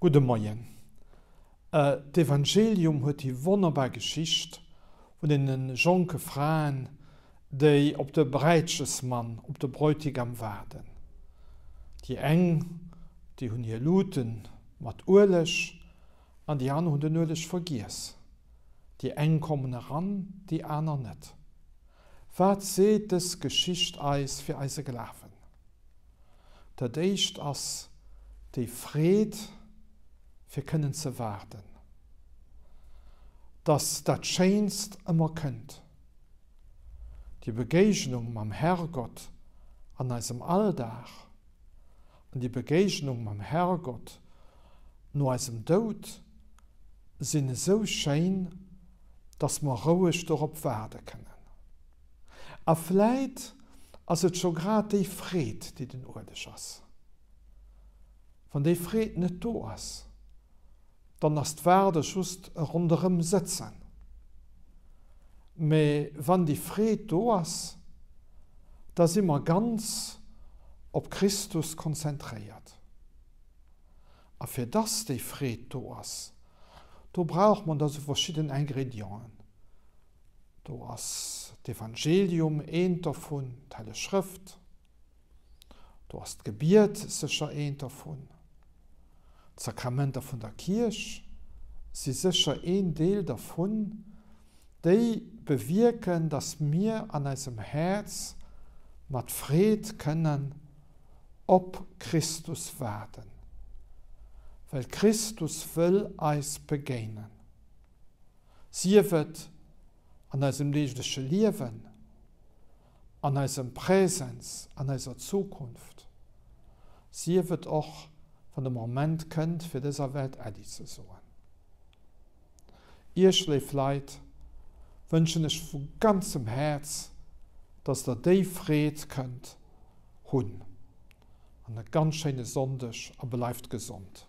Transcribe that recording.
Gudde Moien. D'Evangelium huet déi wonnerbar Geschicht vun deene jonke Fraen, déi op de Bräitchesmann, op de Bräutigam waarden. Déi eng, déi hunn hir Lute mat Ueleg an déi aner hunn den Ueleg vergiess. Déi eng kommen eran, déi aner net. Wat seet dës Geschicht eis fir eise Glawen? Dat éischt ass déi Freed, fir kënnen ze waarden, dass dat Schéinst ëmmer kënnt, déi Begéignung mam Herrgott an eisem Alldag an déi Begéignung mam Herrgott no eisem Doud sinn esou schéin, dass mer roueg dorop waarde kënnen. A vläit ass et scho grad déi Freed, déi den Ueleg ass. Wann déi Freed net do ass, dann ass d'Waarde just e ronderëm sëtzen. Mä wann déi Freed do ass, da si mer ganz op Christus konzentréiert. A fir dass déi Freed do ass, do brauch mer da sou verschidden Ingredienten. Do ass d'Evangelium eent dervun, d'Helleg Schrëft. Do ass d'Gebiet sécher eent dervun. D'Sakramenter vun der Kierch si sécher een Deel dervun, déi bewierken, dass mir an eisem Häerz mat Freed kënnen op Christus waarden, well Christus wëll eis begéinen. Sief et an eisem deegleche Liewen, an eisem Präsens, an eiser Zukunft, sief et och, wann de Moment kënnt, fir dëser Welt Äddi ze soen. Iech, léif Leit, wënschen ech vu ganzem Häerz, dass der déi Freed kënnt hunn. An e ganz schéine Sonndeg a bleift gesond.